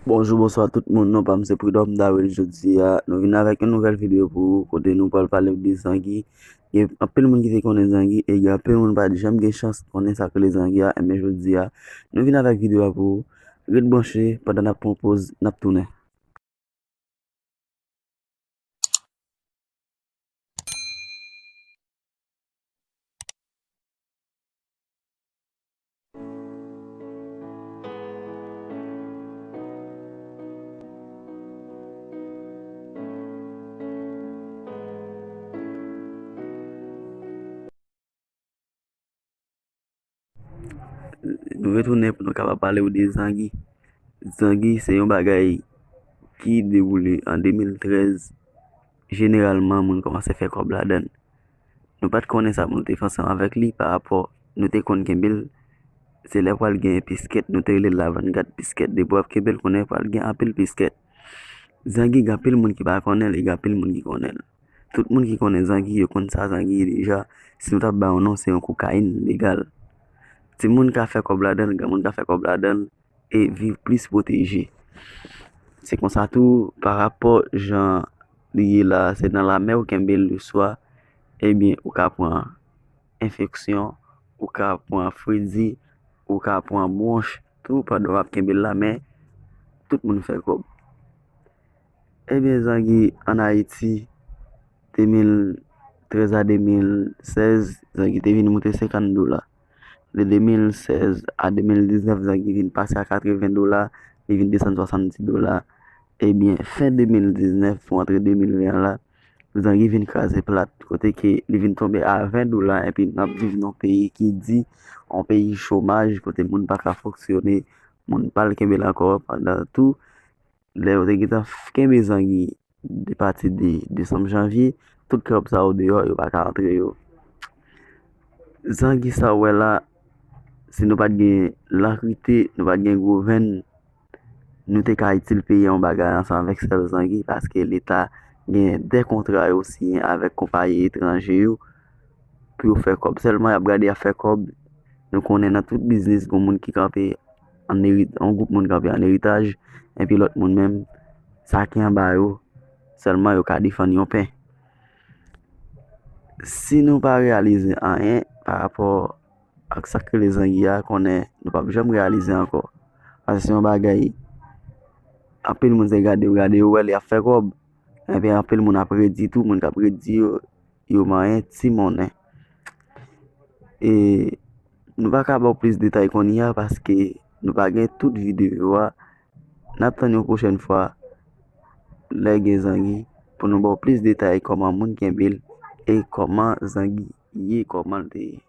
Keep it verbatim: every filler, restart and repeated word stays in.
Bonjou, bonswa tout moun. Non pa m se Prud'homme Dawil. Jodi a, nou vin avèk yon nouvèl videyo pou ou, kote nou pral pale de Zangi. Gen anpil moun ki te konnen Zangi, e gen anpil moun pa t janm gen chans konnen sa k rele Zangi a. Enben, jodi a, nou vin avèk videyo a pou ou. Ret branche, pandan n ap pran poz, n ap tounen. Nou retounen pou nou kapab pale w de Zangi. Zangi se yon bagay ki dewoule an de mil trèz. Jeneralman, moun kòmanse fè kòb ladan l. Nou pa t konnen sa pou nou te fè ansanm avèk li pa rapò nou te konn kenbe l. Se lè pral gen piskèt, nou te rele l lavanngat piskèt. Depi w ap kenbe l, konnen pral gen anpil piskèt. Zangi, gen anpil moun ki pa konnen l, e gen anpil moun ki konnen l. Tout moun ki konnen Zangi, yo konn sa Zangi ye deja. Si nou t ap ba yon non, se yon kokayin legal. Timoun ka fè kòb ladan l, granmoun ka fè kòb ladan l, e viv plis pwoteje. Se konsa tou, pa rapò jan li ye la, se nan lamè ou kenbe l leswa, ebyen, ou ka pran enfeksyon, ou ka pran fredi, ou ka pran bwonch tou pandan w ap kenbe l la, men tout moun fè kòb. Ebyen, Zangi ann Ayiti, de mil trèz a de mil sèz, Zangi te vin moute senkant dola. De de mil sèz a de mil diznèf, Zangi vin pase a katreven dola, li vin desann swasanndis dola. Ebyen, fen de mil diznèf pou antre de mil ven an la, Zangi vin kraze plat, kote ke li vin tonbe a ven dola, epi n ap viv nan yon peyi ki di, yon peyi chomaj, kote moun pa ka fonksyone, moun pa al kenbe l ankò, pandan tou, lè yo te gentan f-, kenbe Zangi de pati de desanm janvye, tout kòb sa yo deyò, yo pa ka antre yo. Zangi sa w wè la, si nou pa t gen lakrite, nou pa t gen gwo venn, nou te ka itil peyi a yon bagay ansanm avèk sèl Zangi, paske Leta gen de kontra yo siyen avèk konpayi etranje yo pou yo fè kòb. Sèlman y ap gade y ap fè kòb. Nou konnen nan tout biznis, gon moun ki kanpe an eri-, yon gwoup moun kanpe an eritaj, epi lòt moun menm, sa ki anba yo, sèlman yo ka defann yon pen. Si nou pa reyalize anyen pa rapò ak sa k rele Zangi a, konnen nou p ap janm reyalize ankò. Paske se yon bagay, anpil moun se gade yo, gade yo, wè li ap fè kòb. Epi anpil moun ap redi tou, moun k ap redi yo, yo manyen ti monnen. E nou pa ka ba w plis detay kounye a paske nou pa gen tout videyo a. N ap tann yon pwochèn fwa, lè gen Zangi, pou nou ba w plis detay kòman moun kenbe l e kòman Zangi ye, kòman l te ye.